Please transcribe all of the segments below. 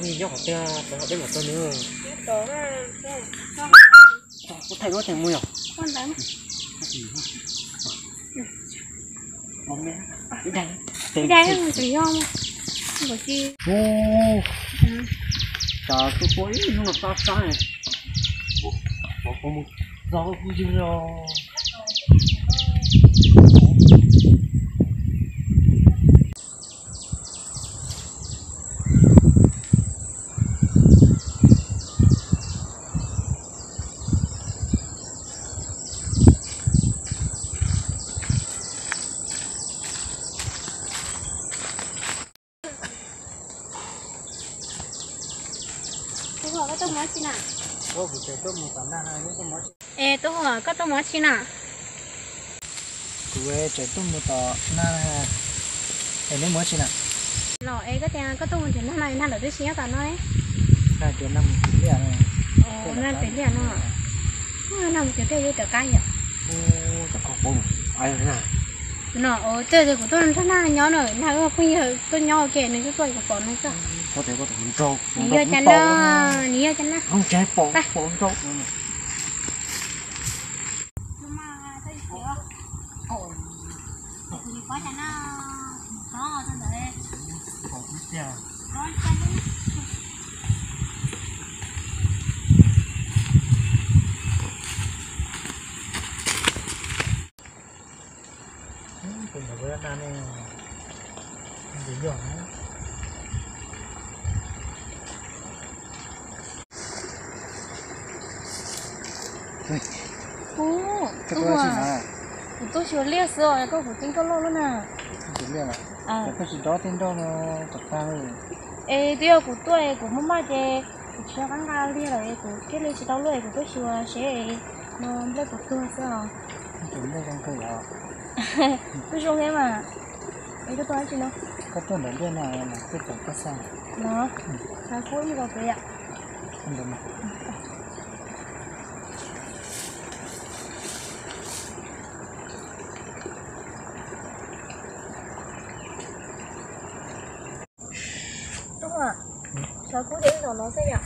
Nyob qhov twg, tau qhov twg mam tau nws. Kuv thaij duab tseem mus yom. Ib daig mus tseem yog. Ub, tsam tus pua ib hnub no sab sab ne. Pom mus txog kuj yog los. Tub Huam, koj tuaj mus dab tsi na? Es Tub Huam, koj tuaj mus dab tsi na? Kuv tseem tuaj mus tom nag, es neb mus dab tsi na? Los es koj tias koj tuaj mus nrhiav nag no, nag lawv twb tsis nyob tom no. Nag tias nag mus kwv liaj no. Nag kwv liaj no. Nag mus kwv liaj yuav rov qab yom. No, twb tias kuv tuaj nrog nag nyob no, nag wb phooj ywg tuaj nyob ua ke nws twb tuaj kuv pom nws xwb. Nws yog cas na, nws yog cas na. Kuv, kuv tuaj xyuas liaj xwb os, koj kuv tij nkauj loj lub na. Es twb yog kuv tuaj es kuv maj maj ces kuv tsis nco qab nqa liaj lawm es kuv thiaj li tsis tau luaj es kuv tuaj xyuas seb no nplej puas tuag xwb os. Kuj zoo thiab mas. Es koj tuaj dab tsi no? Koj tuaj ntawm liaj no, koj txawm koj xaj. Los, xav kub ib zaug pem yom. Tub Huam, xav kub ces ib zaug no xwb yom.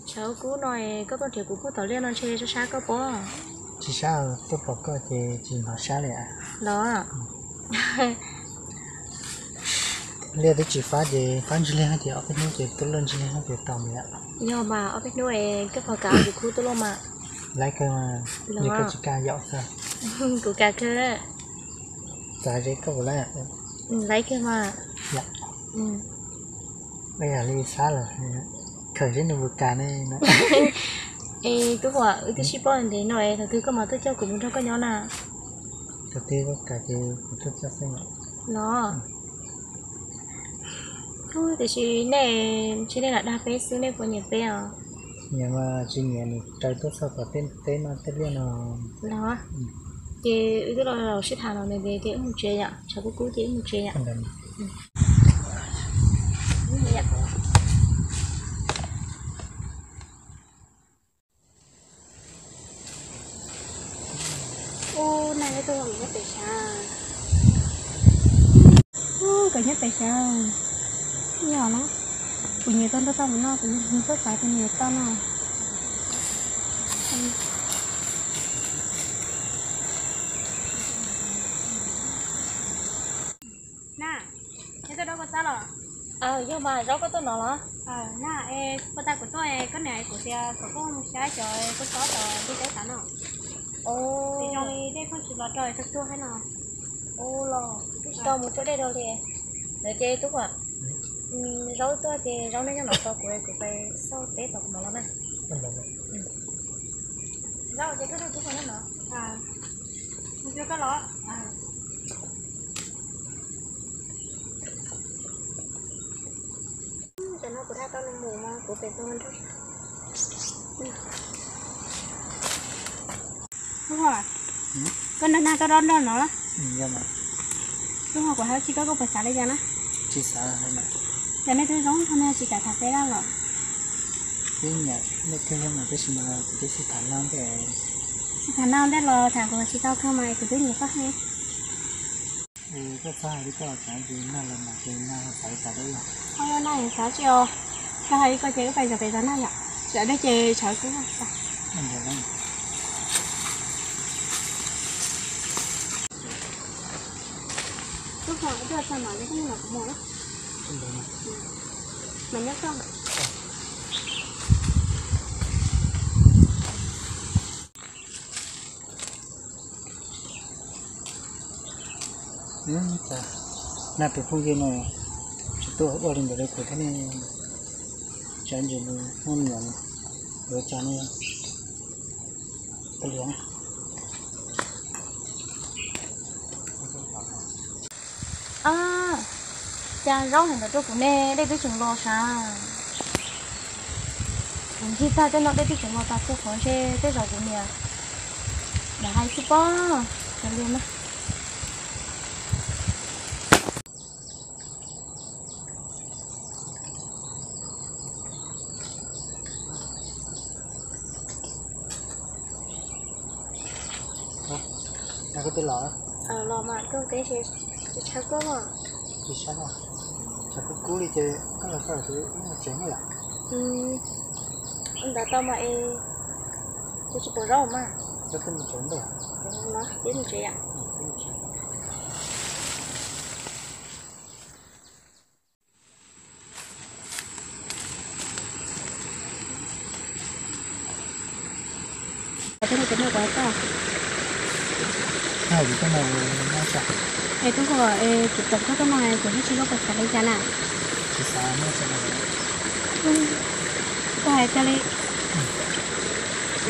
Tshav kub no es koj tuaj nrhiav kuv kub tom liaj no ntshe sab sab koj pob. Tsis sab, tuaj pom koj ces tsis hnov sab li. Los, liaj twb tsis fab ces fab ntsis liaj ces ob peb hnub ces tuaj luaj ntsis liaj ces tau li. Yog mas ob peb hnub es koj puas kam kuv kub tuaj luaj mas? Laib kawg mas, yog koj tsis kam yom xwb. Kuv kam kawg. Txav ze koj puas laib? Laib kawg mas. Yam li sab lawm, khaws seb nws puas kam ne. Es Tub Huam, wb twb sib paub ntev no es thaum twg koj mam tuaj coj kuv mus nrog koj nyob na? Thaum twg koj kam ces kuv tuaj coj xwb. Los, tiam sis nej tsis, nej lam dag peb xwb, nej puas nyiam peb os? Nyiam mas, tsis nyiam nws raws tuaj txog tom tej teb no tej liaj no. Los, ces wb twb los sib tham los ntev ntev ces wb mus tsev yom, tshav kub kub ces wb mus tsev yom. Ub, nag neb tuaj nyob pem sav? Ub, kawm nyob pem sav? Yog no, kuv nyiam tau nrog tau mus no, kuv nyiam tau xav kuv nyiam tau no. Na, neb tuaj dob kua txob los? Yog mas, zaub koj tuaj no los? Na, es puas tas kuv tuaj, koj niam kuv tias kom koj mus saib cov kua txob tom ntiaj teb tas no. Zoo li dej pheej tsis los rau, tuag tuag thiab no. Ua los twb tsis tau mus tsuab dej rau li. Lawv ces Tub Huam, zaub tuaj ces zaub neb nyob no tos kuv, kuv pais xauj teb tos kuv mam los na. Zaub ces koj tuaj Tub Huam nyob no. Mus cuag koj los. Tam no kuv dag tau nws mus mas kuv pem tau nrog. Tub Huam, koj nrog nag koj dob nrog no. Tub Huam, kuv hais tsis koj, koj puas xav li cas na? Tsis xav. Cas nej twb zoo thaum nej tsis kam tham peb lawm los? Peb nyiam nej kawg mas, tab sis mas kuv twb sib tham nag ntej. Sib tham nag ntej los tham kuv tsis tau kawg mas kuv twb nyiam koj heev. Koj txhob hais li koj, txawm tsis nag los mas ces nag xav li cas dab yog. Ho yog nag xav tsis os, koj hais li koj ces wb pais zov pem zov nag yom, sawv daws ces tshav kub. Tub, koj txog mam li koj los kuv mus na. Mas nyob koj. Nag pem phooj ywg no tsis tuaj ua li ntawd li kuv thiab ne. Tsav ntsis li muaj me nyuam yuav cas ne. Pab liam. Cas zaub heev ntawd rau kuv ne, dej twb tseem los sav. Kuv ncig tag tej no dej twb tseem los tas txhua qhov ntshe tej zaum kuv niam lam hais xwb pob. Cov lus na. Los mas koj teb, tsis tshab koj los? Tsis tshab, tshav kub kub li ces koj los koj mus tsev na yom. Ntawd tau mas es kuv tsis pom zaub mas. Koj twb mus tsev ntag. Los peb mus tsev yom. Es tub Huas, kuv tom koj tuaj no kuv thiaj tsis paub koj xav li cas na. Koj hais tas li.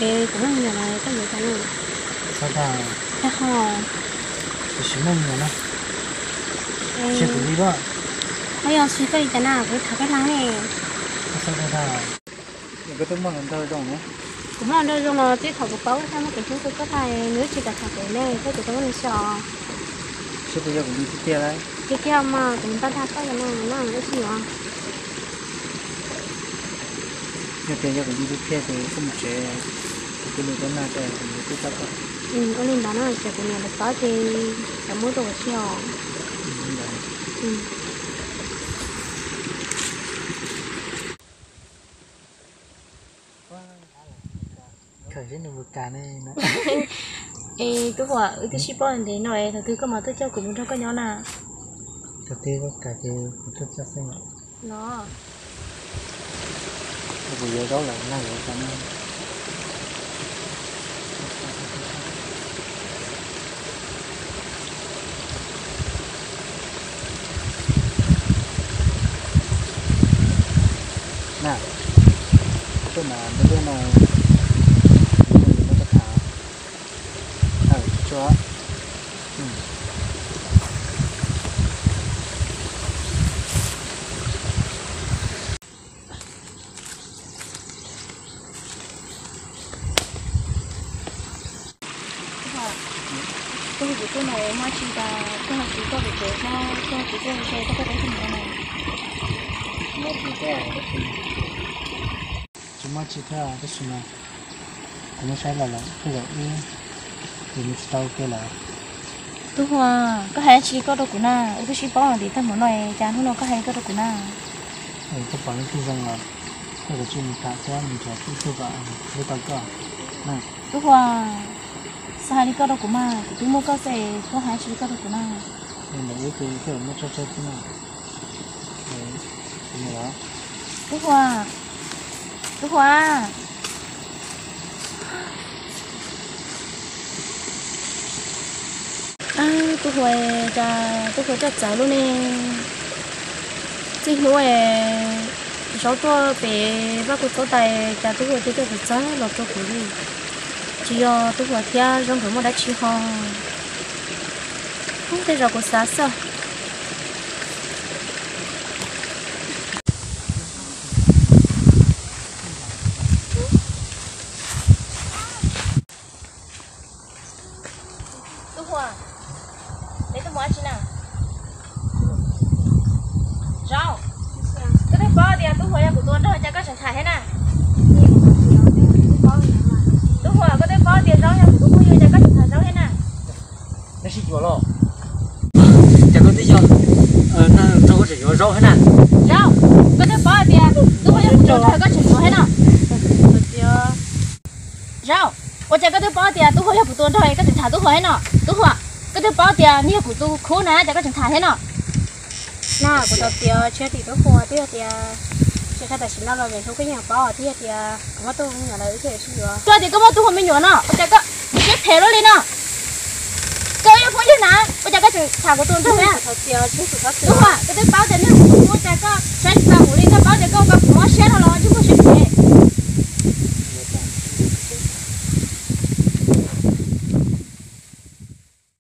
Es kuv muaj me nyuam los koj yuav cas na? Tag ho. Ho yog xwb koj li cas na, kuv tham koj na ne. Kuv muaj hluas nraug zoo los txij thaum kuv paub thiab muaj kev hlub rau koj tag, nws tsis kam tham kuv ne, koj tsis tau muaj nws xyov. Tiag tiag mas kuv npaj dag koj no no ib txhij yuav. Yog tias yog kuv li thiaj ces koj mus tsev, kuv tus nus rau nag ces kuv twb tau koj. Ua li ntawd no ces kuv niam lawv paub ces lawv muab rau kuv tsis os. Khaws seb nws mus kas ne. Es tub Huas, wb twb sib paub ntev no es thaum twg koj mam tuaj coj kuv mus nrog koj nyob na? Thaum twg koj kam ces kuv tuaj coj xwb. Los, kuv yuav zaub lawm, nag yuav tau nag. Na, tuaj mas npaj liaj no, muab rau tham. Tsuag. Koj hu kuv tuaj no muaj tsi tas, koj ho tsis tuaj pem tsev thiab, koj ho tsis tuaj ua ke, koj tuaj dab tsi mus no? Tsis muaj tsi thiab tab sis mas kuv muab saib los lawm tej zaum wb mus tsis tau ua ke lawm. Tub Huas, koj hais dab tsi koj rau kuv na, wb twb sib paub los ntev tag npaum no es cas hnub no koj hais koj rau kuv na? Koj pom leej twg zoo los koj kav tsij mus tham thiab mus nrhiav ib tug kom hlub tau koj. Tub Huas, xav hais li koj rau kuv mas, kuv twb muaj koj xwb es koj hais dab tsi li koj rau kuv na? Ntawm wb ces koj muab tso tseg xwb na. Tub Huas, Tub Huas. Tub Huas, cas Tub Huas coj txawv lub ne. Txij hnub zaub tuaj pem vaj kua txob tas, cas Tub Huas coj coj txawv txawv los rau kuv li. Tsis yog Tub Huas thiab, zaub nkawd muaj dab tsi ho. Ub, tej zaum kuv xav xwb. Tub Huas, neb tuaj mus dab tsi na? Zaub. Koj twb paub tias Tub Huas yog kuv tus nraug cas koj tseem tham thiab na? Tub Huas, koj twb paub tias Zaub yog kuv tus phooj ywg cas koj tseem tham Zaub thiab na? Neb sib yuav los? Zaub, koj twb paub tias Tub Huab yog kuv tus nraug koj tseem ntxuav thiab no. Zaub, ua cas koj twb paub tias Tub Huab yog kuv tus nraug koj tseem tham Tub Huab thiab no? Tub Huab, koj twb paub tias nws yog kuv tus khub na cas koj tseem tham thiab no? Na, kuv tau tias tsis yog tim Tub Huab, twb yog tias tsis qhia tam sim no los niam hluas koj yeej paub twb yog tias kuv muab Tub Huab me nyuam lawm wb thiaj li sib yuav. Koj tias koj muab Tub Huab me nyuam no ua cas koj siab phem luaj li no? Koj yog phooj ywg na ua cas koj tseem tham kuv tus nraug thiab? Tub Huab, koj twb paub tias nws yog kuv tus khub ua cas koj